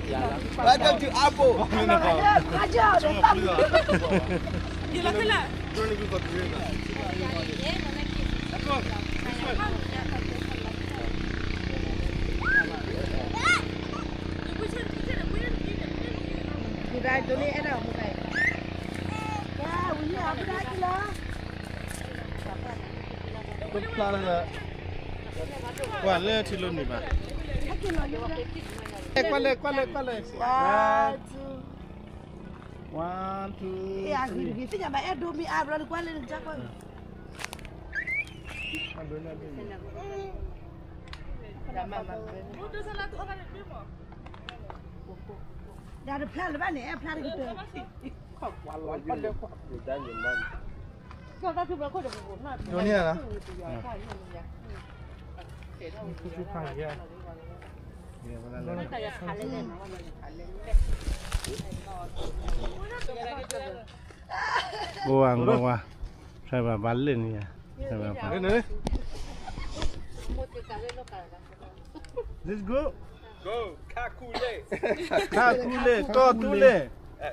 Welcome to Apple. ကွၢ်လၢထံလိၤနံၤဘၣ်. ကွၢ်လၢ ကွၢ်လၢ ကွၢ်လၢ. One, two, three. သ့ၣ်ညါဘၣ်အဲၣ်ဒိးမံအါဘျီနကွၢ်လၢနကကွၢ်. ဒီးတဖျါလၢၤဘၣ်န့ၣ် အဲၣ်ဖျါတကတၢၢ်. ဒိးန့ၢ်ရလား? ဘိဝါဘိဝါ driver ဘၣ်လၢန့ၣ်ယါ driver ဘၣ်. Let's go. Go. ခါခူလ့ၣ် ခါခူလ့ၣ် ကီၢ်သူလ့ၣ်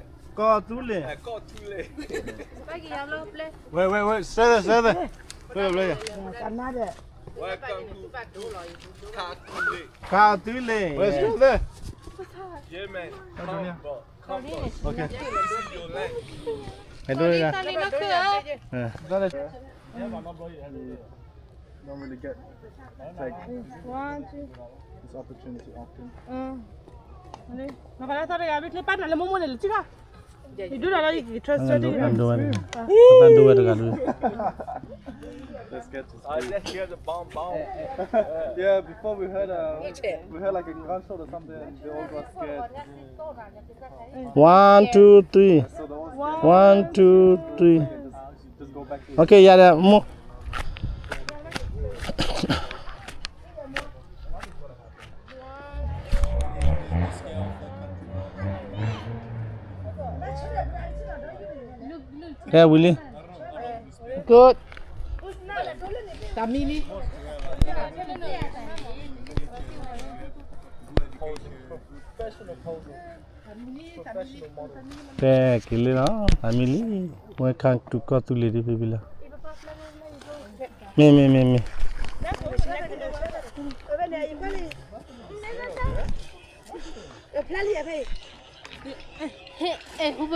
ကီၢ်သူလ့ၣ်. ဝဲ ဝဲ ဝဲ ဆဲသဲ ဆဲသဲ ဆဲသဲ Welcome to ခါခူလ့ၣ် ခါခူလ့ၣ်. Let's go there. Yeah, man. Come on, bro. Come on. Okay. This is your land. ဟဲဒိၣ်လၢ Don't really get, like, this opportunity often. နကလၢသီတဂၤ ဘၣ်ကျဲပာ်နၤလၢမိၢ်မိၢ်န့ၣ်လၢထံၣ်ခါ ယဒိၣ်ဒီးလၢယက transfer တဂ့ၤ ဒိၣ်ဝဲတဂၤ ဒိၣ်ဝဲတဂၤ Let's get to, uh, just hear the bomb, bomb. Yeah, before we heard, uh, we heard like a gunshot or something. They all got scared. One, two, three. So the ones scared, one, two, three. Just, just go back to, okay, ယၤဒီး မိၢ်. ကဲ ဝံၤလံ Good. တၢ်မံလံ ကဲ က့ၤလံလီၤ တၢ်မံလံ Welcome to ကီၢ်သူလ့ၣ်ဒ်ဖဲဖဲလီၤ မ့ၢ် မ့ၢ် မ့ၢ် မ့ၢ်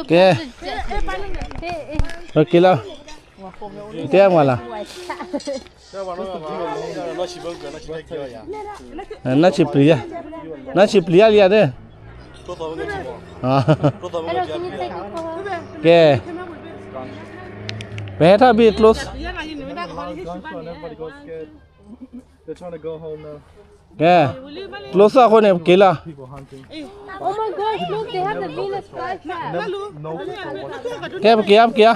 ကဲ က့ၤလီၤ တဲမၤလီၤ နီၢ်ဆံးပျံၤယါ နီၢ်ဆံးပျံၤယါလံဧါဒဲး ကဲ ပဟဲထီၣ်ဘံၣ် close ကဲ close အဃိန့ၣ် ပက့ၤလီၤ Oh my God, look, they have the Venus flytrap. ကဲ ပက့ၤဧါ ပက့ၤဧါ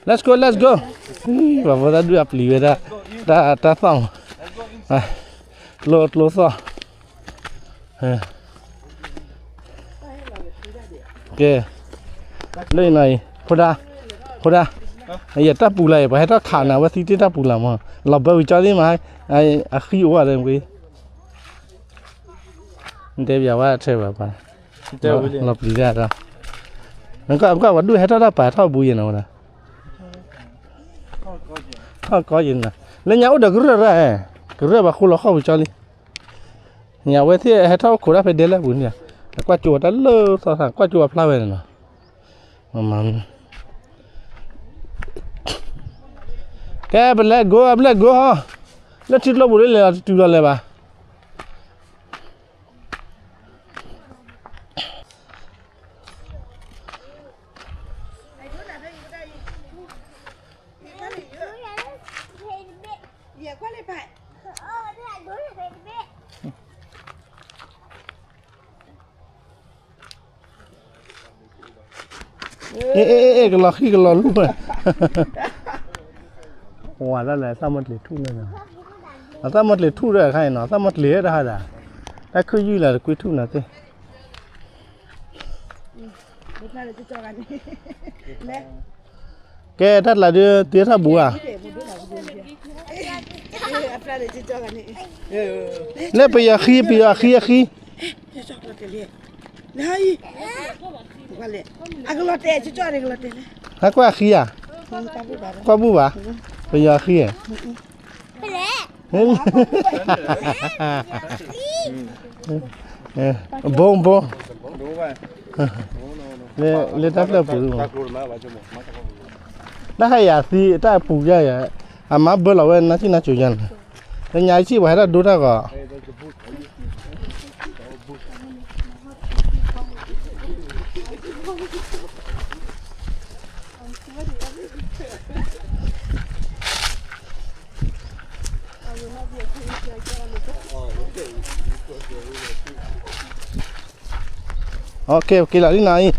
Let's go, let's go. ပှၤဖိသၣ်ဒုးအပျံၤဝဲဒၣ် တၢ် တၢ်သီၣ်မး ကျိ ကျိသီၣ် ကဲ လၢနၤအံၤ ဖိဒါ ဖိဒါ ယတၢ်ပူၤလၢ်အံၤ ပှၤဟဲထီၣ်ခးနၤ အဝဲသံတ့ၢ်တၢ်ပူၤလၢ်မး လီၤဘၢဝံၤကၠီလံမး အဃံအိၣ်ဝဲလၢကွံ တဲပျးဝဲထဲဘၣ်ပှၤ လီၤပျံၤတၢ်ဒီး နကကွၢ်ပှၤဒုးဟဲထီၣ်တၢ်ပာ်ထီၣ်ဘူးယဲၢ်နဝဲဒၣ် ထီၣ်ကီယဲၢ်နၤ လၢညါအိၣ်ဒီးကရၢၢ်ရၢၢ် ကရၢၢ်ဘၣ်ဃိလီၤဃီၣ်ပူၤကၠီလံ ညါဝဲသ့ၣ်ဟဲထီၣ်အိၣ်ခိးဒၣ်ဖဲဒဲလၢပူၤန့ၣ် ကွၢ်ကၠိဝဲတၢ်လၢသီ ကွၢ်ကၠိဝဲဖျါဝဲန့ၣ်လီၤ ကဲ ပလဲၤကိး ပလဲၤကိးဟီ လၢထံကျိပူၤလၢလဲၤလီၤတတုၤလီၤလဲၤဘၣ် အ့ အ့ အ့ ကလီၤဃံကလီၤလူၢ်ဝဲ ဝဲဒၣ်လဲာ် သၣ်မီၢ်ကျ့ၤထူၣ်န့ၣ် အသၣ်မီၢ်ကျ့ၤထူၣ်ဒီးအခါအံၤနီၤ သၣ်မီၢ်ကျ့ၤတဟါဒၣ် တၢ်ခုၣ်ယုၢ်လၢတကွံထူၣ်နၤသ့ၣ် ကဲ တၢ်တလးဒုး တ့ထီၣ်ဘူးဧါ လၢပယီၤဃံ ပယီၤအဃံအဃံ, ဟဲကွၢ်အဃံဧါ, ကွၢ်ဘူၣ်ဘၣ်, ပယီၤအဃံဧါ, ဘိဘိ, လၢတၢ်ဖျၢၣ်ပူၤ, တၢ်ဟဲယၤသံတၢ်ပူၤယါယၤ, အမါဘၢလီၤဝဲနါစံၣ်နါစိၤယါန့ၣ်, လၢညါအံၤစံၣ်ပှၤဟဲတၢ်ဒိတၢ်ဂီၤ က့ၤလီၤလံနီၤအံ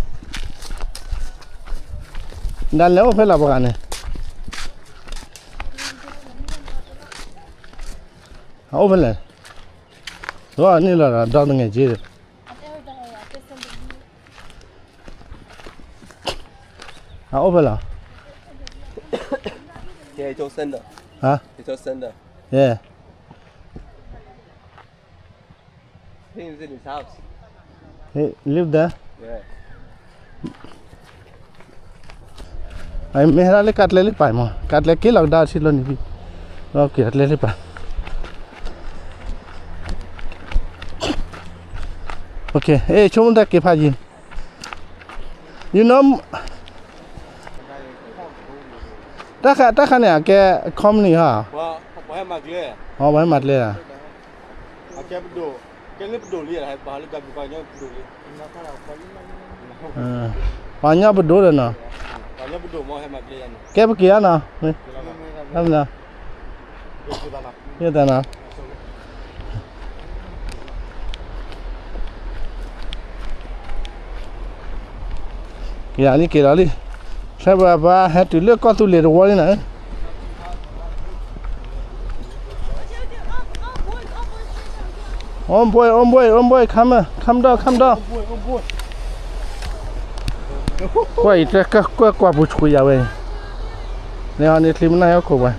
ၤ, ဒ်လဲၣ်အိၣ်ဖဲလီၤပှၤဂၤန့ၣ်, အအိၣ်ဖဲလဲၣ်, န့ၣ်လီၤဒီးဒီတငဲၢ်က့, အအိၣ်ဖဲလဲၣ်, He told sender. He told sender. Yeah. He is in his house. He live there. Yeah. မ့ၢ်ဟဲဒၣ်လၢကါကျဲလၢပၢ်မး, ကါကျဲက့ၤလီၤကဒါထံလီၤန့ၣ်, လီၤက့ၤကျဲလၢပၢ်, အ့ ဆိကမိၣ်တၢ်က့ၤဖးယံၤ, you know, တၢ်ခါန့ၣ် အကဲ company ဟါ, ပှၤဟဲမၤကျဲ, ပှၤကညီပဒိၣ်ဒီးနီၤ, ကဲပက့ၤဧါနီၤ, က့ၤတၢ်နီၤ က့ၤလီၤလံ က့ၤလီၤလံ, ဆၢပှၤပှၤဟဲတုၤလၢကီၢ်သူလ့ၤတဝီလံနီၤ, Homeboy, homeboy, homeboy, come, come down, come down. ကွၢ်အံၤ တၢ်ကကွၢ်ကွၢ်ပူၤဆှံယၤဝဲအံၤ, န့ၣ်ဟီန့ၣ်ချံမနၢ်ဟဲခိၣ်ပှၤ,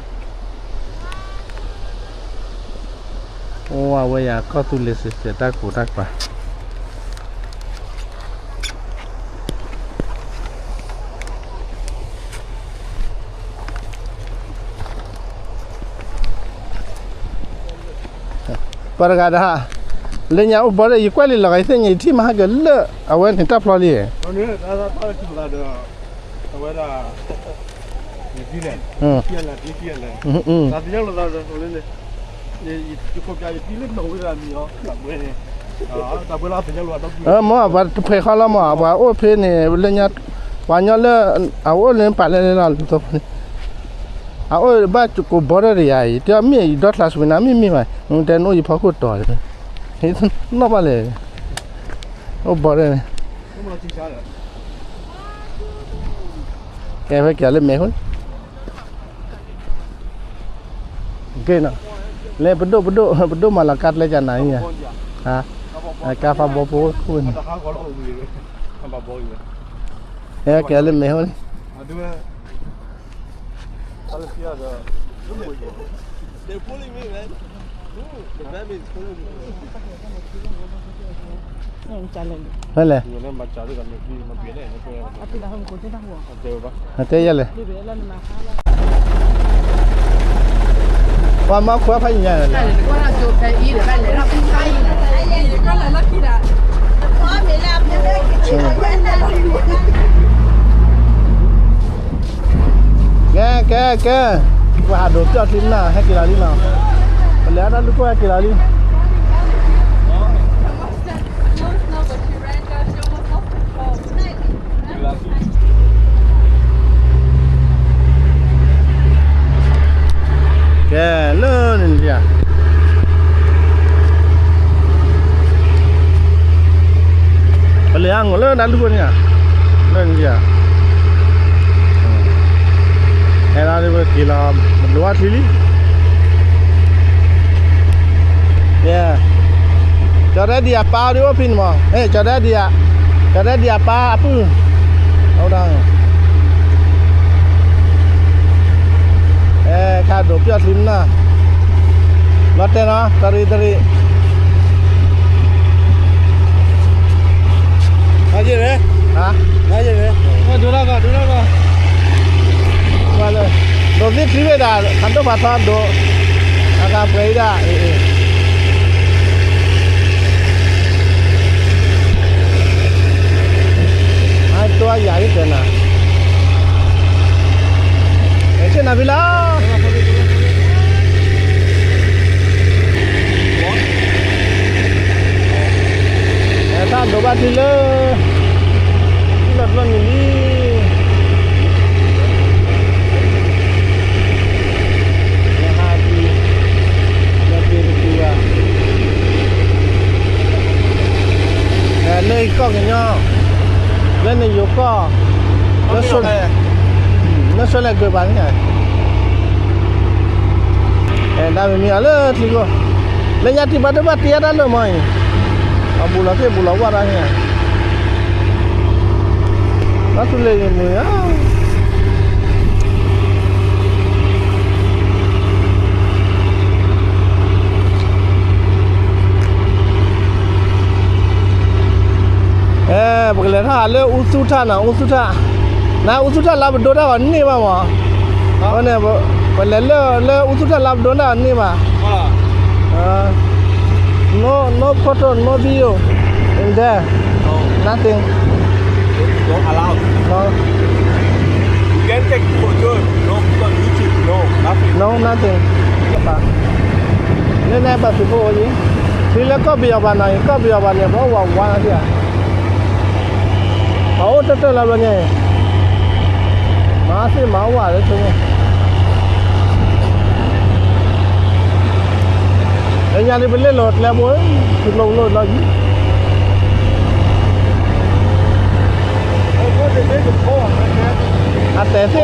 အိၣ်ဝဲယၤကီၢ်သူလ့ၤစ့ၢ်ကီးတၢ်ကူတၢ်ကပၤ ပှၤတဂၤဒီး လၢညါအိၣ်ဘီဒီး ယကွၢ်လံလီၤဂာ်သ့ၣ်ညါ ယထံၣ်မဟါကလၢာ် အဝဲန့ၣ်တၢ်ဖျီလံ, အဝဲဒၣ် မ့ၢ်ပှၤတဖှဲးဃီလီၤမး ပှၤအိၣ်ဖဲန့ၣ် လၢညါ ပှၤညီလၢ အအိၣ်ဖဲန့ၣ် ပာ်လၢလၢလီၤ အအိၣ်လၢပာ်လၢလၢလီၤ လၢသိဖိန့ၣ် အအိၣ်ဘၣ်ကိးဘီဒီးယၤအံၤ တဲမ့ၢ်အံၤဒီထၢၣ်ဆူၣ်နၤ မ့ၢ်မ့ၢ်ဘၣ် တဲနအိၣ်ယဖီခိၣ်တီၤ နီၢ်ဘၣ်လဲၣ် အိၣ်ဘီဒီးန့ၣ် ကဲဖဲကလၢမဲာ် ကဲနီၤ လၢပဒိၣ်ပဒိၣ် ပဒိၣ်မၤလီၤကါကျဲကနၤအံၤ ကါဖးဘီဖိခိၣ်န့ၣ် ကဲလၢမဲာ်ဟိန့ၣ် ဖဲလဲၣ် တဲယလဲၣ် ပှၤမၤခွါဖးညါလဲၣ် ကဲ ကဲ ကဲ ပှၤဟးဒိးပျီၢ်ချံမနၤ ဟဲက့ၤလီၤလံနီၤ ပလဲၤအတၢ်လူၢ်ကိၢ်ဟဲက့ၤလီၤလံ ကဲလၢန့ၣ်ဧါ ပလဲၤအါငိၣ်လၢတၢ်လူၢ်ကိၢ်န့ၣ်ဧါ လၢန့ၣ်ဧါ ဟဲလီၤဒ်ဝဲက့ၤလီၤ မဒိးအချံလံ ကၠီၤဒဲဒံးအပၢ်ဒ်အိၣ်ဖဲန့ၣ်မး ကၠီၤဒဲဒံးအ ကၠီၤဒဲဒံးအပၢ်အပုၢ် အဲ ခါဒိးပျီၢ်ချံမနၤ တဲနီၤ တရံးတရံး ဟါ ဒိၣ်တၢ်ကီ ဒိၣ်တၢ်ကီ ဒိးသ့ၣ်ချံဝဲဒၣ် ဖးဒိၣ်ဖးထီဒိး အကပှဲၤဒၣ် အတိယၤကတၢၢ်နၤ ဆ့ၣ်နီၤဖံလီၤ တၢ်ဒိးဘၣ်ထံလၢ ထံလီၤတဘျီန့ၣ်လံ ဟါ လၢက့ၤတကူၢ်ဘၣ် လၢအံၤကီၢ်ကညီ လၢနယိၤကီၢ် လၢ လၢ Salt Lake ဘၣ်န့ၣ် တၢ်မံၤမံၤအီၤလၢထံကျိ လၢညါတံၢ်ဘၣ်ဒိဘၣ်တ့အတၢ်လၢမီၤအံၤ အဘူးလီၤသ့ၣ်ဘူးလီၤဝၣ်တၢ်န့ၣ် ဘၣ်သူလ့ၤမုာ်ဧါ အဲ ပကလဲၤထီၣ်ဟးလၢအူသူၣ်ထၣ်နီၤ အူသူၣ်ထၣ် နအူသူၣ်ထၣ်လါပဒိတၢ်ဂီၤန့ၢ်ဘၣ်မး အဃိန့ၣ် ပလဲၤလၢ လၢအူသူၣ်ထၣ်လါပဒိတၢ်ဂီၤန့ၢ်ဘၣ် no, no photo, no video in there. Nothing. Don't allow. No. You can take photo. No, put on YouTube. No, nothing. No, nothing. လၢန့ၣ်ဘၣ်သုးဖိအိၣ်ယံၤ ထံလၢကီၢ်ပယီၤဘၣ်နီၤ ကီၢ်ပယီၤဘၣ်န့ၣ် ပဝဲဝါဝါလီၤဒၣ် ပအိၣ်တၢၢ်တၢၢ်လီၤဘျီညါအံၤ မၤသ့ၣ်မၤဝၣ်လၢသုးဖိ လၢညါဒ်ပလဲၤလီၤကျဲဘိ သုးကျိၤကလိၣ်လီၤယံၤ အတဲသ့ၣ် အီ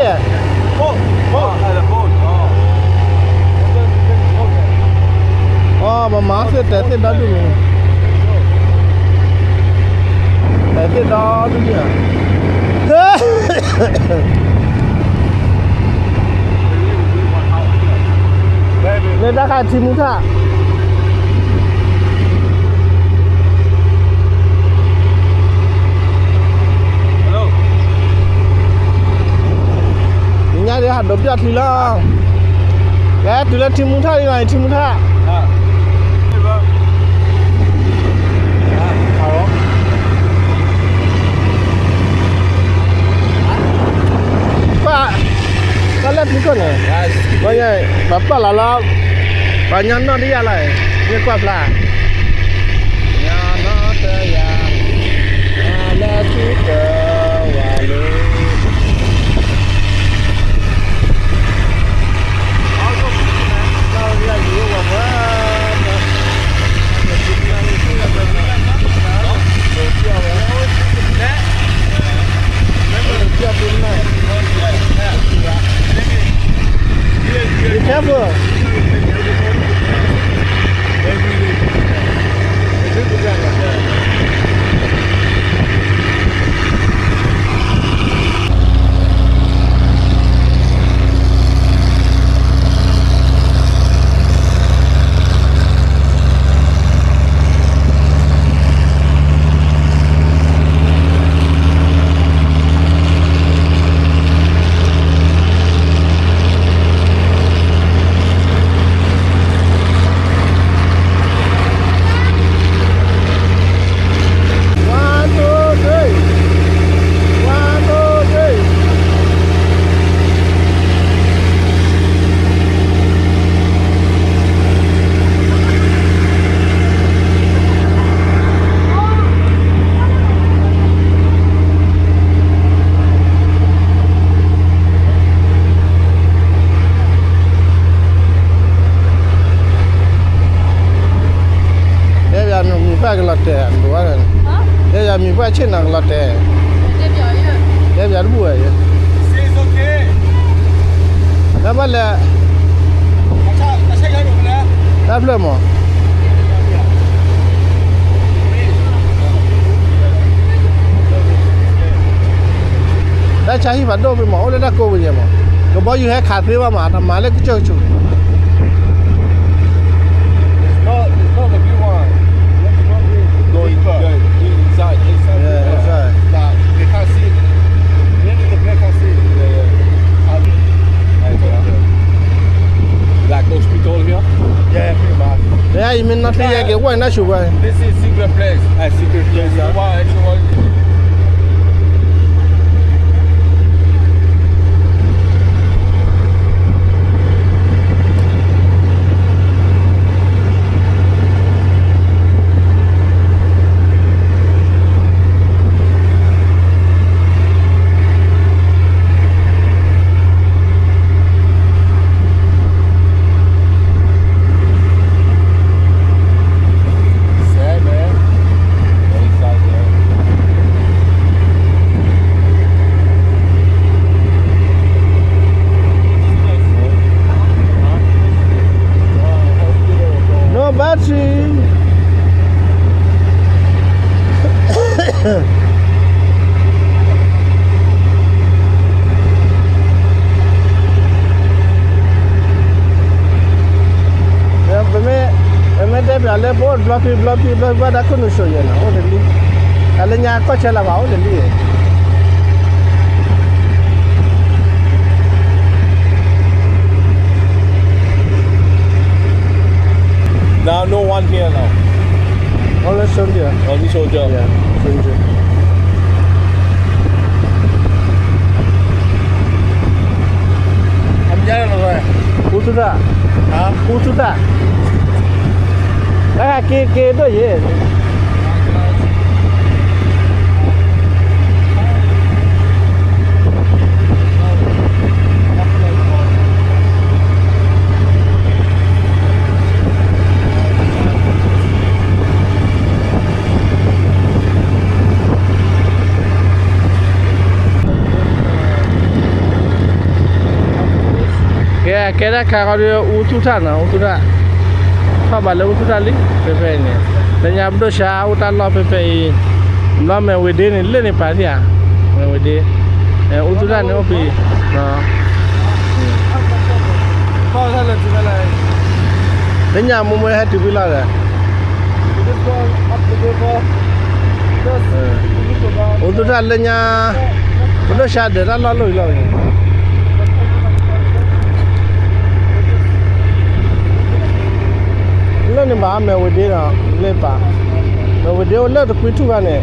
ပမၤသ့ၣ်တဲသ့ၣ်ဒီဒူၣ်န့ၣ် တဲသ့ၣ်ဒီဒူၣ်န့ၣ် လၢတၢ်ခါထံမူထၣ် ညါဒ်ဟးဒိးပျီၢ်ထံလီၤ ကဲတုၤလၢထံမူထၣ်လံနီၤ ထံမူထၣ် ကွၢ် ကွၢ်လၢထံခိၣ်န့ၣ် ပှၤညါ ပှၤပျီၢ်လီၤလီၤ ပှၤညီနီၢ်တယၢ်လီၤ မ့ၢ်ကွၢ်ဖျါ ညီနီၢ်တယၢ် လၢထံကဝၤလၢ Be careful. One, two, three. One, two, three. တဲပယီၤမံၤပှၢ်ကလီၤတဲာ် တဲပယီၤမံၤပှၢ်ဆ့ၣ်နီၤကလီၤတဲာ် တဲပယီၤတဘူၣ်ဝဲ တၢ်ဘၣ်လဲၣ် တၢ်ဖျၢၣ်မး တၢ်ဆါဟံၣ်ဖးဒိၣ်ဖဲမး အိၣ်လၢတၢ်ကိးပယဲၢ်မး ကဘီယူၤဟဲခးသ့ဘၣ်မး တမၤလၢကစၢၢ်ကဆူၣ် ကဲ ဝဲနၢ်ဆူၣ်ဝဲ This is secret place. A secret place, yeah. Why anyone No battery. ပမ့ၢ် ပမ့ၢ်တဲပၠးလၢပအိၣ်တဘျီဖံးဘျီဖံးဘျီဖံးဘၣ်ဒၣ်ခိၣ်နူာ်ဆိးယဲၢ်နီၤ အိၣ်တလံ, တၢ်လၢညါကီၢ်ဆၢလၢၤဘၣ်အိၣ်တလံ Now no one here now. Only soldier. Only soldier. Yeah, soldier. I'm yellow. အူသူတၢ်, အူသူတၢ်, တၢ်က့ၤက့ၤဒိၣ်ယဲၢ် ကဲ ကဲဒၣ်ခါဃီဒီး အူသူၣ်ထၣ်နီၤ အူသူၣ်ထၣ်, ထီၣ်ဘးလၢအူသူၣ်ထၣ်လံ ဖဲဖဲအံၤန့ၣ်, လၢညါပဒိၣ်ဆါအိၣ်တၢ်လီၢ်ဖဲဖဲအံၤ, ဘျီမဲာ်ဝ့ၤဒ့န့ၣ် လၢန့ၣ်ပာ်ထံၣ်ဧါ, မဲာ်ဝ့ၤဒ့, အူသူၣ်ထၣ်န့ၣ်အိၣ်ဖဲအံၤ လၢညါမိၢ်မ့ၢ်ဟဲတုၤဖဲလီၤဒီး အိၣ်သူၣ်ထၣ်လၢညါ, ပဒိၣ်ဆါဒၢးတၢ်လီၢ်လီၢ်အံၤလီၤ, လၢန့ၣ်ဘၣ် မဲာ်ဝ့ၤဒ့ဒီး လၢပာ်, မဲာ်ဝ့ၤဒ့အိၣ်လၢတကွံထူၣ်ဘၣ်န့ၣ်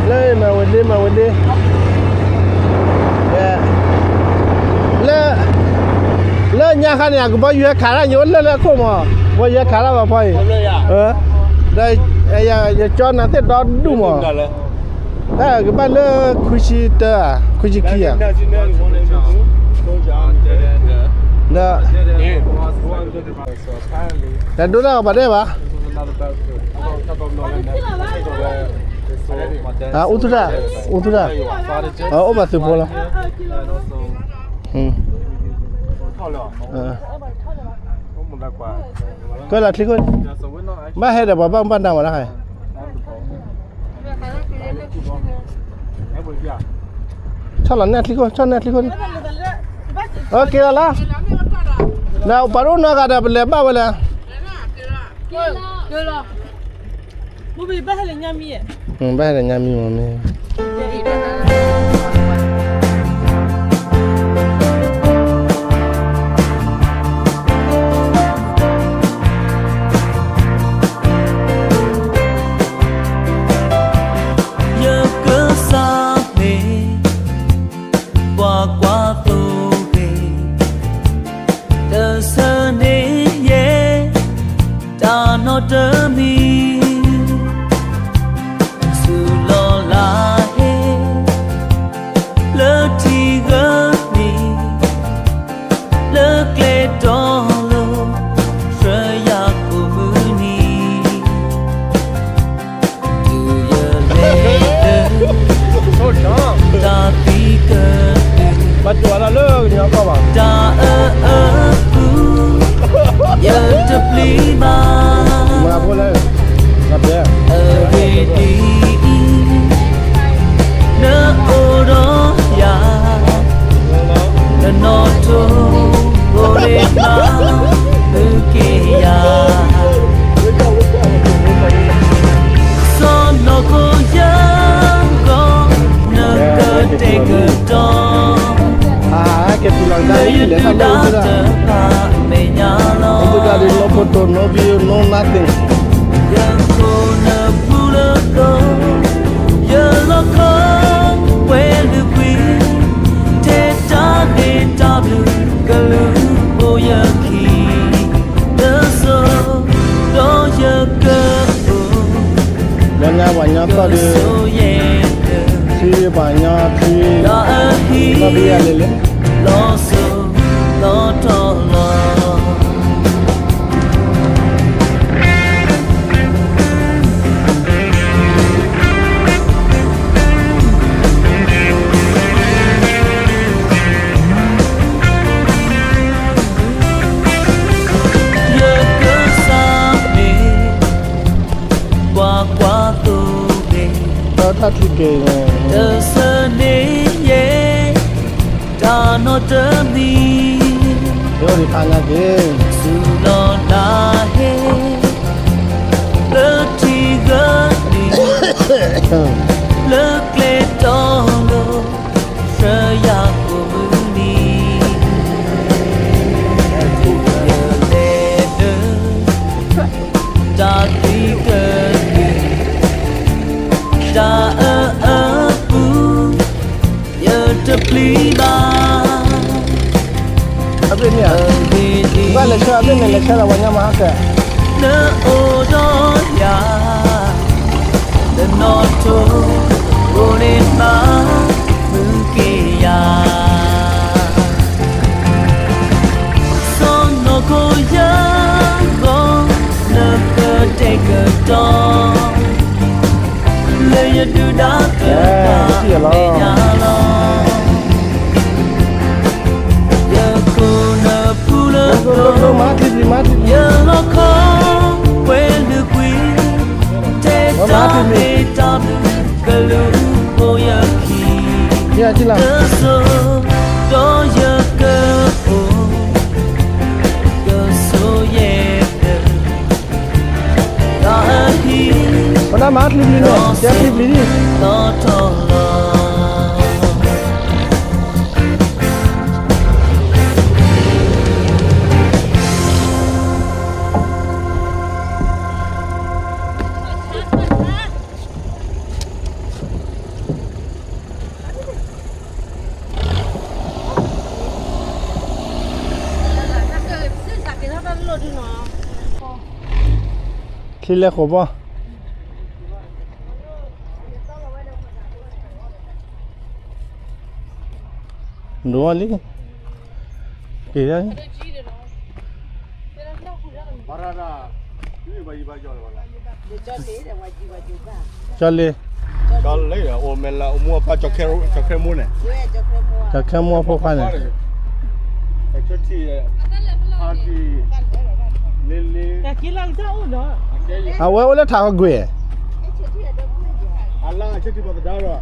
လၢမဲာ်ဝ့ၤဒ့ မဲာ်ဝ့ၤဒ့, လၢ, လၢညါခါန့ၣ် အကဘီယူၤဟဲခးတၢ် ယအိၣ်လၢလၢခိၣ်မး, ဘီယူၤဟဲခးတၢ်ဘၣ်ဖီအံၤ, ဒီးယကၠီနၤသ့ၣ်ဒီဒူၣ်မး, တၢ်ကဘၣ်လၢခွံဆံတၢ, ခွံဆံခံဧါ, ဒီး တဒိတၢ်ကပၤဒဲးဘၣ်, အူသူၣ်တၢ်, အူသူၣ်တၢ်, အအိၣ်ဘၣ်သုးဖိလီၤ, ကလီၤချံခိၣ်, ဘၣ်ဟဲဒီးပှၤဘၣ်မူဘၣ်ဒါမးတခါ, ဆီၣ်လီၤနဲၣ်ချံခိၣ် ဆီၣ်နဲၣ်ချံခိၣ်န့ၣ်, က့ၤလီၤလီၤ, ဒီးပှၤတအိၣ်နီတဂၤဒီး ပလဲၤဘၣ်ဝဲလဲၣ်, ဘၣ်ဟဲလၢညါမံမ့ၢ် ယကစၢ်န့ၣ် ကွၢ်ကွၢ်သိဂ့ၤ, တဆၢန့ၢ်ယဲ တၢ်နီတမံၤ, ဆူလီၤလၢဟ့ၣ် သ့ၣ် ယခိၣ်နၢ်ပူၤလၢသီ, ယလီၢ်ခီ ဝဲလုၢ်ကွံာ်, ထဲတၢ်ဂ့ၢ်တၢ်ဘျုးကလူၤအိၣ်ယခံ, တစိၤဒီးယကအိၣ်, လၢညါပှၤညီသီၣ်ဒုး, ထံပှၤညီထံ, သီၣ်ဘံယၤလံလံ လီၤစိၤလီၤထီၣ်လီၤ. ယကစၢ်မ့ၢ် ကွၢ်ကွၢ်သိးဂ့ၤ, တၢ်ထံၣ်က့ၤန့ၣ် တဆၢန့ၣ်ယဲ, တၢ်နီၣ်တမံၤ, ဒိၣ်ဒံးဖးနၤက့ၤ, စူၤလီၤနၤဟဲ လၢထံဂၢၢ်နံၤ, လၢကျဲတီၤလိၤ, ဆှၢယၤကိးမုၢ်နံၤ, ယလဲၤနုာ် တၢ်သံကက့ၤ, တၢ်အၢအပူၤ, ယတပျံၤဘၣ်. အဘ့ၣ်န့ၣ်, ဘၣ်လဲၤဆၢအဘ့ၣ်န့ၣ် လဲၤဆၢလီၤပှၤညီမၤဟါကဲ, နအိၣ်ဒီးယၤ, တနီၤထိ, အိၣ်န့ၣ်မၤမုာ်က့ၤယၤ. စီၤနီၢ်ခိယဂီၢ်, နကတဲာ်ကတီၤ, လၢယဒုၣ်ဒါကတၢၢ်မဲာ်ညါလီၤ. ယခိၣ်နၢ်ပူၤလၢသီ, ယလီၢ်ခီ ဝဲလုၢ်ကွံာ်, ထဲတၢ်ဂ့ၢ်တၢ်ဘျုးကလူၤအိၣ်ယခံ, တစိၤဒီးယကအိၣ်, ကစိၤယဲၢ် ပနၢ်မၤချံပျံၤန့ၣ်, ကဲချံပျံၤန့ၣ်, ချံလဲၤဃိးဘီ ဒိးလံ, က့ၤ, ကၠီလ့, ကၠီလ့, အိၣ်မဲာ်လၢအမူအပၢ် ကၠီခဲမူန့ၣ်, ကၠီခဲမူအဖိခွါန့ၣ်, လ့လ့, အဝဲအိၣ်လၢထးဟီကွံာ်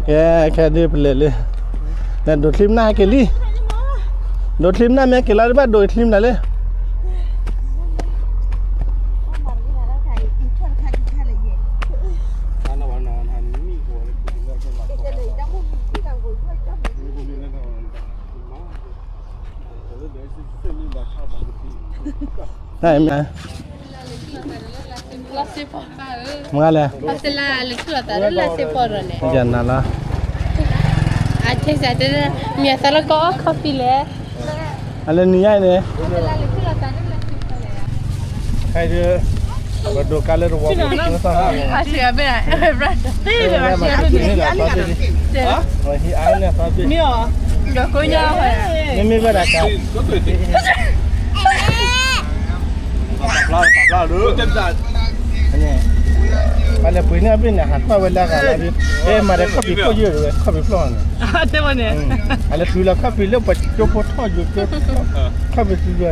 ကဲ, ခဲဒုးပလဲၤလံ, နဒိးချံမနၢ်ဟဲက့ၤလံ, ဒိးချံမနၢ်မ့ၢ်က့ၤလီၤ တဘၣ်ဒိးချံမနၢ်လံ. မ့ၢ်လဲၣ်, ယနၤလီၤ, မ့ၢ်သးလၢကီၢ်အီၣ် coffee လဲၣ်, အလဲၤနံၤညါအံၤန့ၣ်, ပဒိးကါလၢတဝီပူၤ, မ့ၢ်အီၤ, မ့မ့ၢ်ဝဲဒၣ်ကါ ပလဲၤပှ့ၤန့ၢ်အဘ့ၣ်န့ၣ် ဟးထီၣ်ဝဲလၢအဂၤလၢ, အဲမၤဒီး ခီၣ်ဖံးခိၣ်ယုၢ်ဝဲ ခီၣ်ဖံးဖျီၣ်န့ၣ်, အလဲၤထုးလီၤခီၣ်ဖံးလၢပှၤကၠိဖိထီၣ်ယိၤကၠိ, ခီၣ်ဖံးသုယိၤ,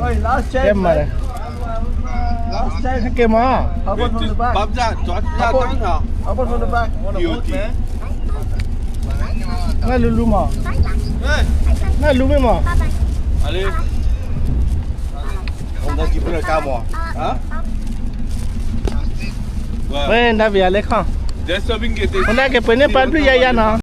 အဲမၤဒီး, ဟဲက့ၤမး, နလူလူမး, နလူမ့ၢ်မး, ဝဲဒၣ်ပယၤလဲၤခီ, ဝဲဒၣ်က့ၤပှ့ၤန့ၢ်ပှၤဘျုးယၤယၤနီၤ.